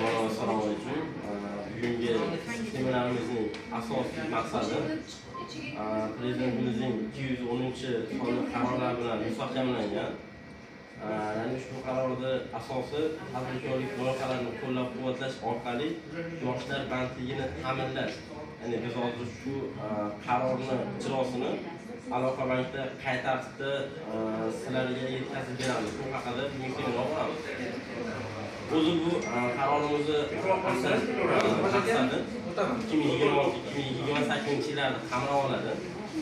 Avvalo, assalomu alaykum. Bugungi seminarimizning asosiy maqsadi Prezidentimizning 210-sonli qarorlari bilan mustahkamlangan. Ya'ni ushbu qarorni asosi tadbirkorlik loyihalarini qo'llab-quvvatlash orqali yoshlar bandligini ta'minlash. Ya'ni biz hozir shu qarorni ijrosini Aloqa bankda qay tartibda sizlarga yetkazib beramiz. Bu haqida bugun seminar o'tamiz. O'zi bu qarorimizni asl maqsadi 2026-2028 yillarni qamrab oladi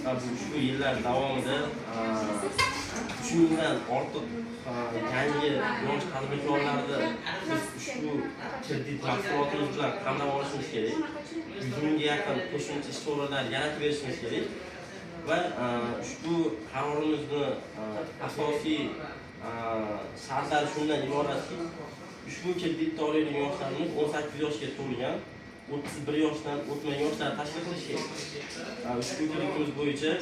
va bu ushbu yillar davomida 3000 dan ortiq yangi yosh tadbirkorlarni biz ushbu kredit mahsulotimiz bilan qamrab olishimiz kerak. 100 mingga yaqin qo'shimcha ish o'rinlari yaratib berishimiz kerak va ushbu qarorimizni asosiy shartlari shundan iboratki, ushbu kreditni oladigan yoshlarimiz 18 yoshga to'lgan, 31 yoshdan o'tmagan yoshlar tashkil qilishi kerak. Ushbu kreditimiz bo'yicha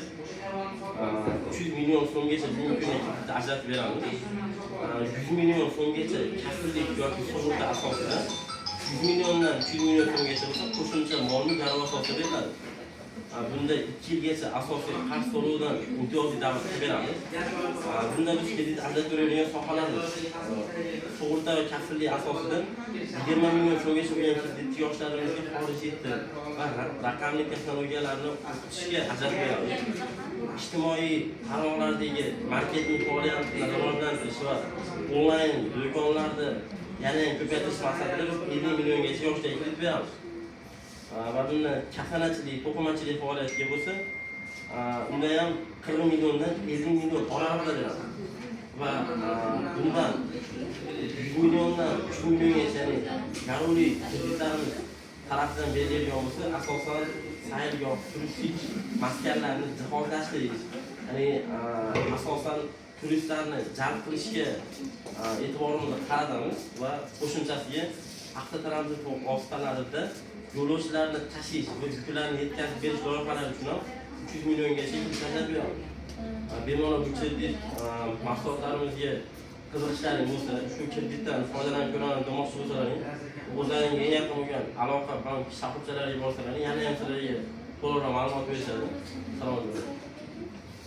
300 million so'mgacha bugungi kunda kredit ajratib beramiz. 100 million so'mgacha kafillik yoki sug'urta asosida, 100 milliondan 300 million so'mgacha bo'lsa qo'shimcha mol-mulk garovi asosida beriladi. Bunda 2 yilgacha asosiy qarz to'lovidan imtiyozli davr qilib beramiz. Bunda biz kredit ajratib beradigan sohalarimiz: sug'urta va kafillik asosida 20 million so'mgacha bo'lgan kreditni yoshlarimizga xorijiy til va raqamli texnologiyalarni o'qitishga ajratib beramiz. Ijtimoiy tarmoqlardagi marketing faoliyatini rivojlantirish va onlayn do'konlarni yana ham ko'paytirish maqsadida biz 50 milliongacha yoshlarga kredit beramiz. Va bunda kafanachilik, to'qimachilik faoliyatiga bo'lsa, unda ham 40 milliondan 50 million oralig'ida beramiz. Va bundan 100 milliondan 3 milliongacha, ya'ni garovli kreditlarimiz tarafidan beriladigan bo'lsa, asosan sayrgoh, turistik maskanlarni jihozlashtirish, ya'ni asosan turistlarni jalb qilishga e'tiborimizni qaratamiz va qo'shimchasiga avtotransport vositalarida yo'lovchilarni tashish va yuklarni yetkazib berish loyihalari uchun ham 300 milliongacha kredit ajratib beramiz. Bemalol bu kredit mahsulotlarimizga qiziqishlaring bo'lsa, shu kreditdan foydalanib ko'raman demoqchi bo'lsalaring, o'zlaringga eng yaqin bo'lgan Aloqa bank shoxobchalariga borsalaring, yana ham sizlarga to'liqroq ma'lumot berishadi. Salomat bo'ling.